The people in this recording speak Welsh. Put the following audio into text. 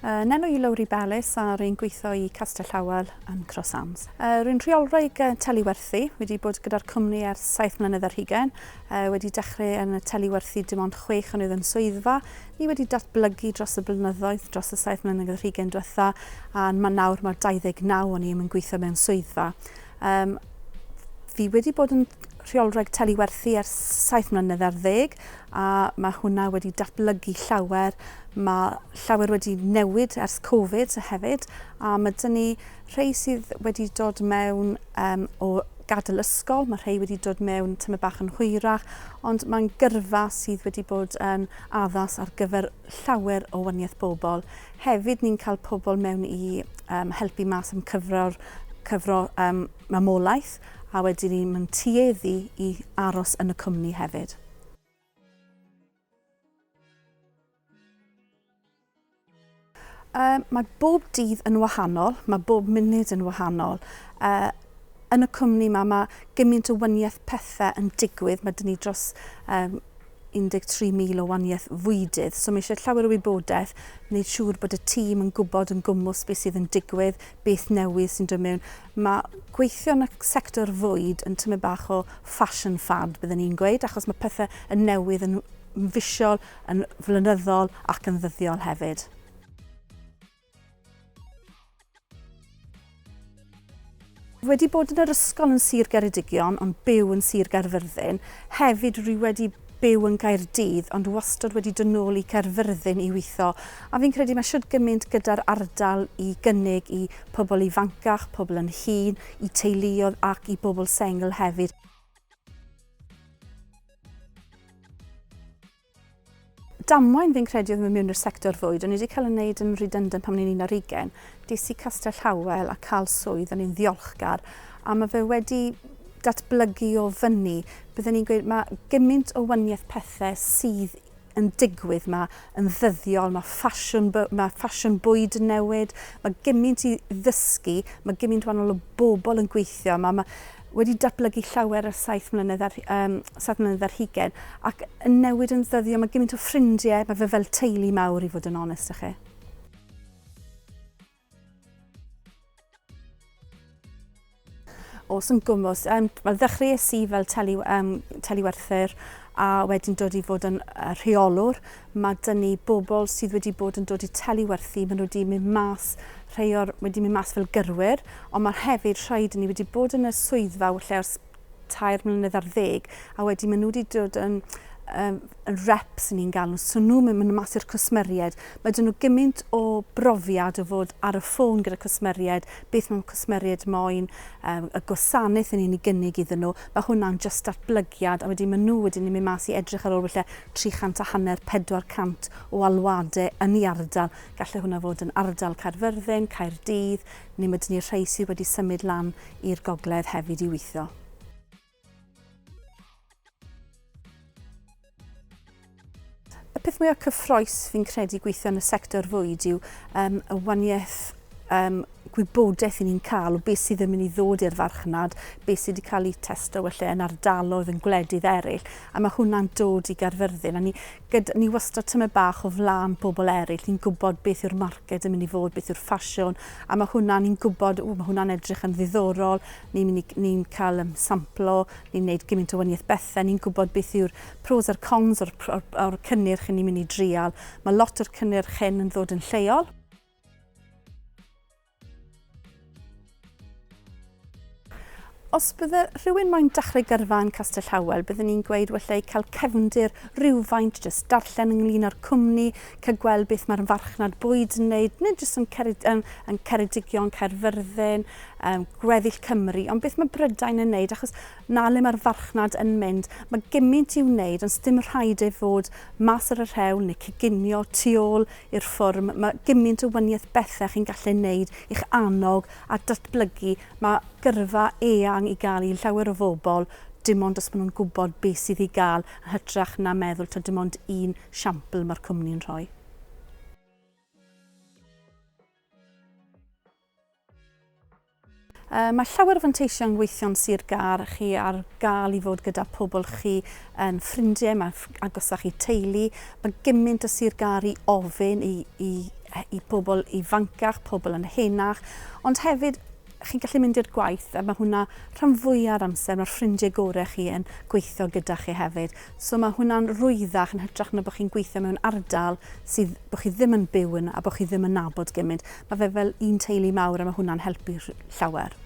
Uh, Nenw i Lowri Bellis a rwy'n gweithio i Castell Howell yn Cross Hands. Uh, rwy'n rheolwraig uh, teliwerthu, wedi bod gyda'r cwmni ers 7 mlynedd ar hugain, uh, wedi dechrau yn y teliwerthu dim ond 6 o'n oedd yn swyddfa. Ni wedi datblygu dros y blynyddoedd, dros y 7 mlynedd ar hugain diwetha, a mae nawr mae 29 o'n i yn gweithio mewn swyddfa. Um, fi wedi bod yn rheolwraig teliwerthu ers 7 mlynedd ar ddeg a mae hwnna wedi datblygu llawer. Mae llawer wedi newid ers Covid hefyd a mae dyn ni rhai sydd wedi dod mewn um, o gadael ysgol, mae rhai wedi dod mewn tyma bach yn hwyrach, ond mae'n gyrfa sydd wedi bod yn addas ar gyfer llawer o waniaeth bobl. Hefyd ni'n cael pobl mewn i um, helpu mas am cyfro'r cyfro um, mamolaeth a wedyn ni'n mynd tueddu i aros yn y cwmni hefyd. Uh, mae bob dydd yn wahanol, mae bob munud yn wahanol. Uh, yn y cwmni yma, mae gymaint o wyniaeth pethau yn digwydd. Mae dyn ni dros um, 13,000 o waniaeth fwydydd, so mae eisiau llawer o wybodaeth, wneud siŵr bod y tîm yn gwybod yn gwmws beth sydd yn digwydd, beth newydd sy'n dod mewn. Mae gweithio yn y sector fwyd yn tymed bach o fashion fad, byddwn ni'n gweud, achos mae pethau yn newydd yn fisiol, yn flynyddol ac yn ddyddiol hefyd. Wedi bod yn yr ysgol yn Sir Geredigion, ond byw yn Sir Gaerfyrddin. Hefyd rwy wedi byw yn Gaerdydd, ond wastad wedi dod nôl i Caerfyrddin i weithio. A fi'n credu mae shwd gymaint gyda'r ardal i gynnig i pobl ifancach, pobl yn hŷn, i teuluoedd ac i bobl sengl hefyd. Damwain fi'n credu oedd mynd mewn i'r sector fwyd. O'n i wedi cael ei wneud yn redundant pan o'n i'n 21. Des i Castell Howell a cael swydd, o'n i'n ddiolchgar. A mae fe wedi datblygu o fyny. Byddwn ni'n gweud mae gymaint o waniaeth pethau sydd yn digwydd 'ma yn ddyddiol, mae ffasiwn, mae ffasiwn bwyd yn newid, mae gymaint i ddysgu, mae gymaint wahanol o bobl yn gweithio yma, mae wedi datblygu llawer ers saith mlynedd ar, um, saith mlynedd ar hugen, ac yn newid yn ddyddiol, mae gymaint o ffrindiau, mae fe fel teulu mawr i fod yn onest â chi. Os yn gwmws, um, wel, ddechreuais i fel teli, um, teliwerthyr a wedyn dod i fod yn uh, rheolwr. Mae dyn ni bobl sydd wedi bod yn dod i teliwerthu, maen nhw wedi mynd mas, rhai o'r wedi mynd mas fel gyrwyr, ond mae hefyd rhai dyn ni wedi bod yn y swyddfa lle ers 13, a wedyn maen nhw wedi dod yn, um, yn reps ni'n galw, so nhw'n mynd, mynd mas i'r cwsmeriaid. Mae dyn nhw gymaint o brofiad o fod ar y ffôn gyda cwsmeriaid, beth mae'n cwsmeriaid moyn, um, y gwasanaeth yn ni'n ei gynnig iddyn nhw. Mae hwnna'n just datblygiad, a wedyn maen nhw wedyn yn mynd mas i edrych ar ôl falle 300 a hanner, 400 o alwadau yn ei ardal. Gallai hwnna fod yn ardal Caerfyrddin, Caerdydd, neu mae dyn ni rhai sydd wedi symud lan i'r gogledd hefyd i weithio. Y peth mwyaf cyffroes fi'n credu gweithio yn y sector fwyd yw um, y waniaeth um, gwybodaeth i ni'n cael o beth sydd yn mynd i ddod i'r farchnad, beth sydd wedi cael ei testo felly yn ardaloedd yn gwledydd eraill, a mae hwnna'n dod i Gaerfyrddin, a ni, gyda, ni wastad tymed bach o flaen bobl eraill, ni'n gwybod beth yw'r marced yn mynd i fod, beth yw'r ffasiwn, a mae hwnna, ni'n gwybod, o, mae hwnna'n edrych yn ddiddorol, ni'n mynd i, ni'n cael um, samplo, ni'n gwneud gymaint o waniaeth bethau, ni'n gwybod beth yw'r pros a'r cons o'r, or, or cynnyrch ni'n mynd i drial. Mae lot o'r cynnyrch hyn yn ddod yn lleol. Os bydde rhywun moyn dechrau gyrfa yn Castell Howell, byddwn ni'n gweud wella i cael cefndir rhywfaint, jyst darllen ynglyn â'r cwmni, cael gweld beth mae'r farchnad bwyd yn wneud, nid jyst yn, Cered, yn, yn Ceredigion, Caerfyrddin, um, gweddill Cymru, ond beth mae Brydain yn wneud, achos na le mae'r farchnad yn mynd. Mae gymaint i'w wneud, ond dim rhaid ei fod mas ar y rhewl neu coginio tu ôl i'r ffwrm. Mae gymaint o waniaeth bethau chi'n gallu wneud i'ch annog a datblygu. Mae gyrfa eang i gael i llawer o bobl, dim ond os maen nhw'n gwybod beth sydd i gael, yn hytrach na meddwl taw dim ond un siampl mae'r cwmni'n rhoi. Mae llawer o fanteision gweithio'n Sir Gâr, chi ar gael i fod gyda pobl chi yn ffrindiau, mae agosach i teulu, mae gymaint o Sir Gâr i ofyn i, i, i bobl ifancach, pobl yn henach, ond hefyd chi'n gallu mynd i'r gwaith a mae hwnna rhan fwya'r amser, mae'r ffrindiau gorau chi yn gweithio gyda chi hefyd. So mae hwnna'n rwyddach yn hytrach na bod chi'n gweithio mewn ardal sydd, bod chi ddim yn byw yn a bod chi ddim yn nabod gymaint. Mae fe fel un teulu mawr a mae hwnna'n helpu llawer.